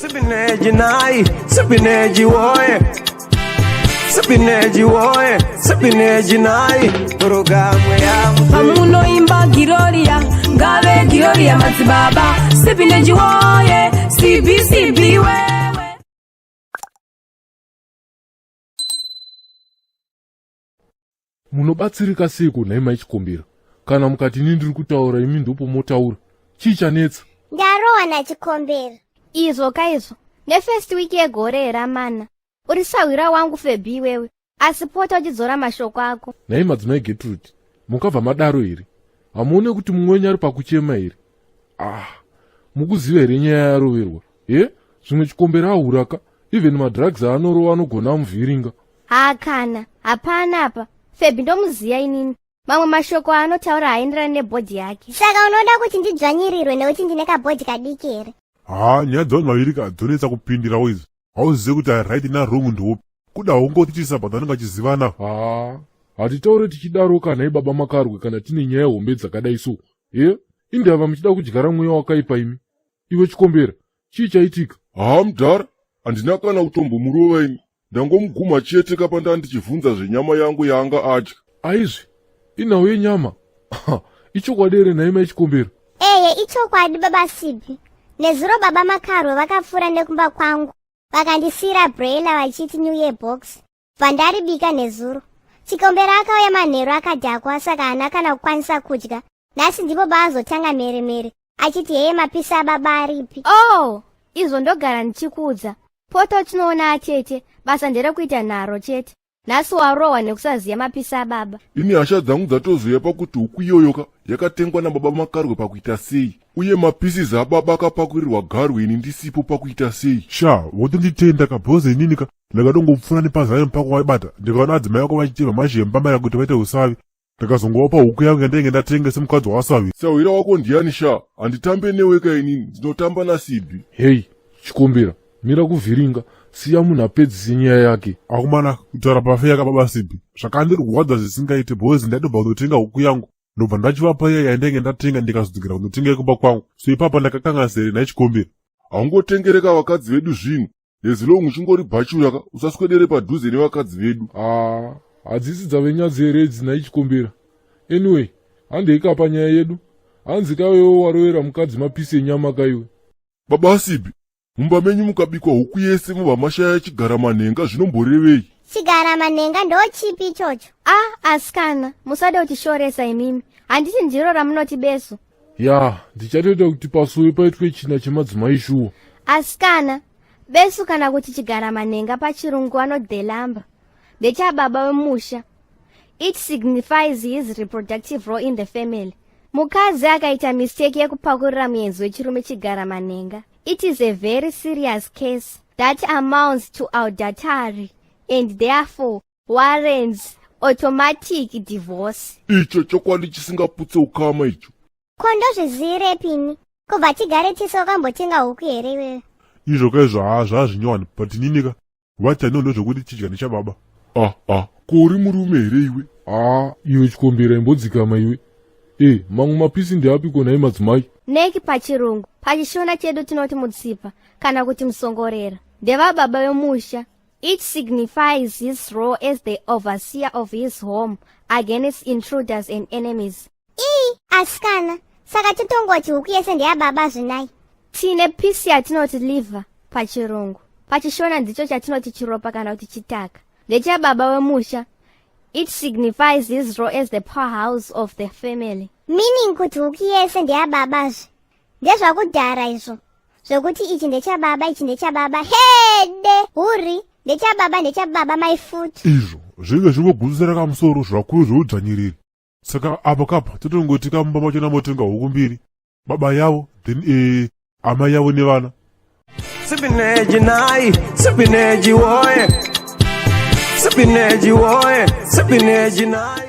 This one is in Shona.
Sipineji nai, sipineji woye. Sipineji woye, sipineji nai. Programu ya Pamunoimba Giroria, ngave Giroria madzibaba Sipineji woye, CBCB wewe. Munobatsirika seiko nhai mai Chikombera kana mukati ini ndiri kutaura imi ndopomotaura chii chanetsa? Ndarohwa naChikombera. Izvo kaizvo nefirst week yegore here amana uri sahwira wangu Febhi iwewe asi pota uchidzora mashoko ako. Nhai madzimai Getrude mungabva madaro here? Hamuone kuti mumwe wenyu ari pakuchema here? Ah mukuziva here nyaya yaroverwa? He zvimwe Chikombera ahura ka even madrugs aanorova anogona amuvhiringa. Haa kana hapana apa Febhi ndomuziya inini mamwe mashoko aanotaura haaenderani nebhodhi yake. Saka unoda kuti ndidzvanyirirwe nekuti ndine kabhodhi kadiki here? Haa nyaya dzevanhu vaviri ka dzonetsa kupindirawo idzi. Hauzive kuti right nawrong ndeupi. Kuda hungotiitisa but vanenge vachizivana. Haa hatitaure tichidaro ka nhai baba Makarwe kana tine nyaya hombe dzakadai so. He indava muchida kudyara mweya wakaipa imi. Iwe Chikombera chii chaitika? Haa mudhara handina kana kutombomurova ini. Ndangomugumha chete ka pandanga ndichivhunza zvenyama yangu yaanga adya. Aizve inhau yenyama? Ichokwadi here nhai mai Chikombera? Eye ichokwadi baba Sibi. Nezuro baba Makarwe vakapfuura nekumba kwangu vakandisiira brailler vachiti new year box. Bva ndaribika nezuro. Chikombera akauya manheru akadhakwa saka haana kana kukwanisa kudya. Nhasi ndipo paazotanga mheremhere achiti heye mapisi ababa aripi. Oh, izvo ndogara ndichikuudza. Pota uchinoona atete, basa nderekuita nharo chete. Nhasi warohwa nekusaziva mapisi ababa. Ini hasha dzangu dzatozouya pakuti huku iyoyoka yakatengwa nababa Makarwe pakuita sei uye mapieces ababa akapakurirwa garwe ini ndisipo pakuita sei. Sha wotonditenda ka bhozi inini ka ndakatongopfuura nepazai pako waibata ndikaona adzimai ako vachitema mazhemba maya kuti vaite usavi ndakazongovapa huku yangu yandainge ndatenga semukadzi wasavi. Sahwira wako ndiani sha handitambe newe ka inini ndinotamba naSibhi. Hey Chikombera mira kuvhiringa siya munhu apedzise nyaya yake. Akomana kutaura pafeya ka baba Sibhi zvakandirwadza zvisingaite bhozi ndaitobva kunotenga huku yangu ndobva ndachivapa iya yandainge ndatenga ndikazodzokera kunotenga yekumba kwangu so ipapa ndakakanganisa here nhai Chikombera. Haungotengereka vakadzi vedu zvinhu as long uchingori bhachura ka usaswedere padhuze nevakadzi vedu. Haa hadzisi dzave nyadzi here idzi nhai Chikombera. Anyway handei ka panyaya yedu hanzi kawewo warovera mukadzi mapisi enyama kaiwe. Baba Sibi mumba menyu mukabikwa huku yese mobva mashaya chigara manhenga zvinomborevei? Chigara manhenga ndochipi ichocho? Ah asikana musade kutishoresa imimi handiti ndiro ramunoti besu. Ya ndichatoita kuti pasuwe paitwe china chemadzimai shuwa. Asikana besu kana kuti chigara manhenga pachirungu anodhelamba ndechababa wemusha. It signifies his reproductive role in the family. Mukadzi akaita mistake yekupakurira muenzi wechirume chigara manhenga. It is a very serious case that amounts to adultery and therefore warrants automatic divorce. Icho chokwadi chisingaputse ukama icho. Ko ndozvizivirepi ini? Kubva tigare tese wakambotenga huku here iwewe? Izvo ka izvo haa zvazvinyowani but inini ka what I know ndezvekuti chidya ndechababa. Ah ah ko uri murume here iwe? Haa iwe Chikombera imbodzikama iwe. Eh mamwe mapisi ndeapiko nhai madzimai? Neki pachirungu, pachishona chedu tinoti mutsipa kana kuti musongorera. Ndevababa vemusha. It signifies his role as the overseer of his home against intruders and enemies. Ii asikana, saka totongoti huku yese ndeyababa zvinai. Tine pisi yatinoti liver pachirungu. Pachishona ndicho chatinoti chiropa kana kuti chitaka. Ndechababa wemusha. It signifies his role as the powerhouse of the family. Meaning kuti huku yese ndeyababazve. Ndezvakudhara izvo. Zvekuti ichi ndechababa ichi ndechababa hede huri ndechababa ndechababa my foot. Izvo zvinge zvingogutsusira kamusoro zvakuru zveudzvanyiriri. Saka apa kapa totongoti kamumba macho motenga huku mbiri baba yavo then eh, amai yavo nevana. Sipineji nai, sipineji woye. Sipineji woye, sipineji nai.